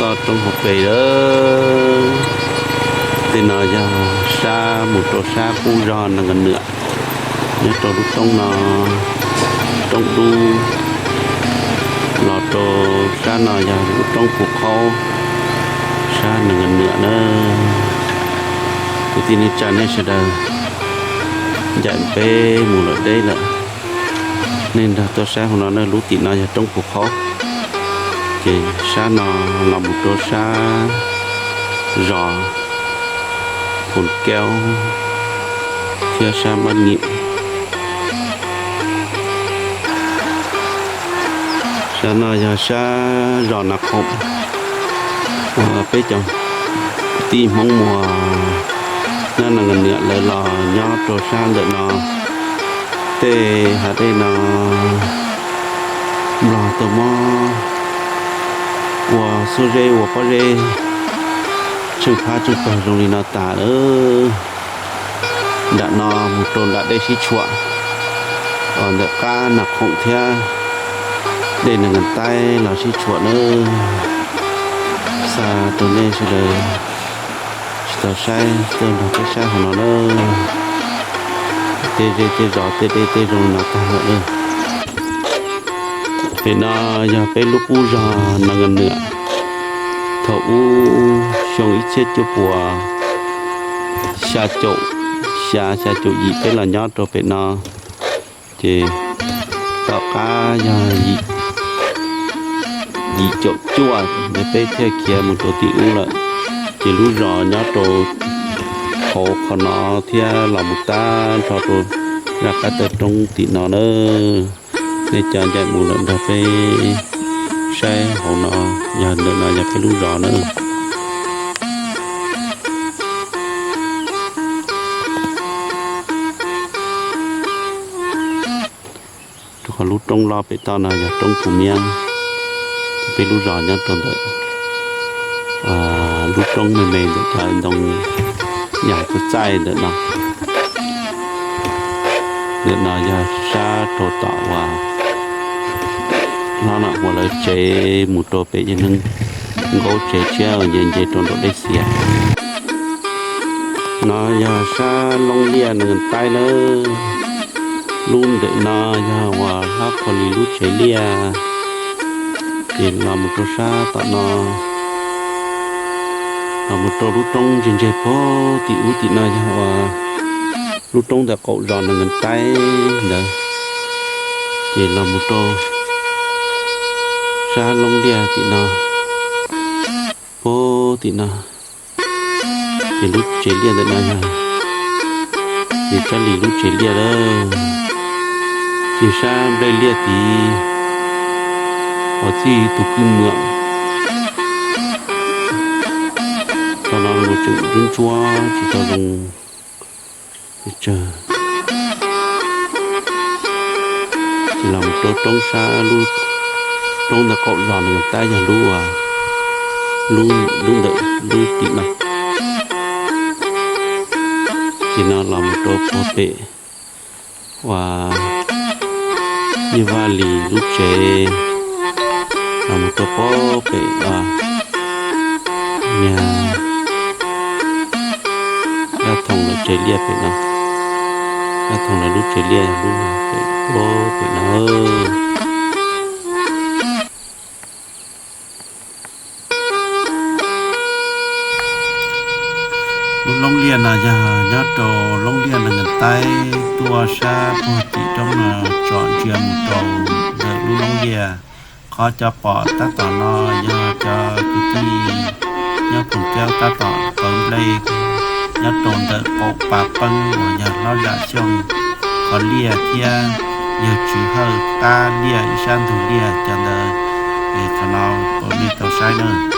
Roob hauv pes lawm. Tej no yog sab mus rau sab qub zog Nas Nkos Nwam, nyob rau lub roob no, roob dub. Los rau sab no yog lub roob Phu Qhaub, sab Nas Nkos Nwam na. Kwv tij neej tsa nej sawv daws, ncaim peb mus lawm deb lawm, nej nrog tuaj saib hauv no na. Lub tim no yog roob Phu Qhaub, ces sab no los mus rau sab zos Phu Kaub thiab sab Mab Nyim. Sab no yog sab zos Nas Khoom, uas peb cov tij Hmoob Muas nyob Nas Nkos Nwam lawv los nyob rau sab ntawm no. Tej hav dej no Nplog tuaj muab ua xuab zeb ua pob zeb tsheej phab tsheej pawg zoo li no tas lawm. Nram no mus rau nram dej sib tshuam, ntawm qab Nas Khoom thiab dej Nas Nkos Taib los sib tshuam na. Xa rau nej sawv daws tsis tau saib tuaj nrog peb saib hauv no na. Tej zej tej zos tej dej tej zoo no tag lawm. Pem no yog peb lub qub zog Nas Nkos Nwam. Thaum ub xyoo ib txhiab cuaj puas xya caum xya, xya caum yim peb los nyob rau pem no, ces tom qab yog yim caum cuaj peb thiaj khiav mus rau tim ub lawm. Ces lub zos nyob rau hauv qhov no thiab los mus tag nrho rau zaj qab taw roob tim no na. Nej cov ncaim mus lawm nrog peb saib hauv no, yog ntawm no yog peb lub zos na. Rau qhov lub roob loj pem toj no yog roob Phu Miab, peb lub zos nyob rau ntawm lub roob me me ntawm cov ntoo yas txaij txaij ntawm no. Ntawm no yog sab rau tom uas hlob Nam Huas lawv tsev mus rau pem yawg Neeg Nkaub tsev tshiab uas nce nce rau nraum dej xiav. No yog sab Loob Liaj Nas Nkos Taib lawm. Lub ntawm no yog uas hlob Qhua Lis lub tsev liaj. Ces los mus rau sab tom no, los mus rau lub roob ntseg ntseg pog tim ub tim no yog uas lub roob ntawm qaum zos Nas Nkos Taib ntawd. Ces los mus rau sab Loob Liaj tim no, pog tim no. Ces lub tsev liaj ntawm no yog Lis Tsab Lis lub tsev liaj lawm. Ces sab nplej liaj tid uas txij tus kwj mwam, tau no mus tseem ntsuab ntsuab tsis tau zoo pes tsawg. Ces los mus rau roob sab, roob ntawm qaum zos Nas Nkos Taib yog lub, lub ntawm lub tim no. Ces no los mus rau pog pem uas Nyiaj Vaj Lis lub tsev, los mus rau pog pem uas Dab Thoom lawv tsev liaj pem no. Dab Thoom lawv lub tsev liaj yog lub pem, pem no. Lub Loob Liaj no yog nyob rau Loob Liaj Nas Nkos Taib tuaj sab puag tim roob no tsom ntsia mus rau ntawm lub Loob Liaj. Qhov cov pom tab tom no yog cov kwv tij nyob Phoom Kaub tab tom pawv nplej nyob rau ntawm qaum pas peeb uas yog hlob Zam Xyooj qhov liaj thiab yawg Tswv Hawj qab liaj ib sab ntug liaj cov ntawd. Es qhov no kom nej tau saib na.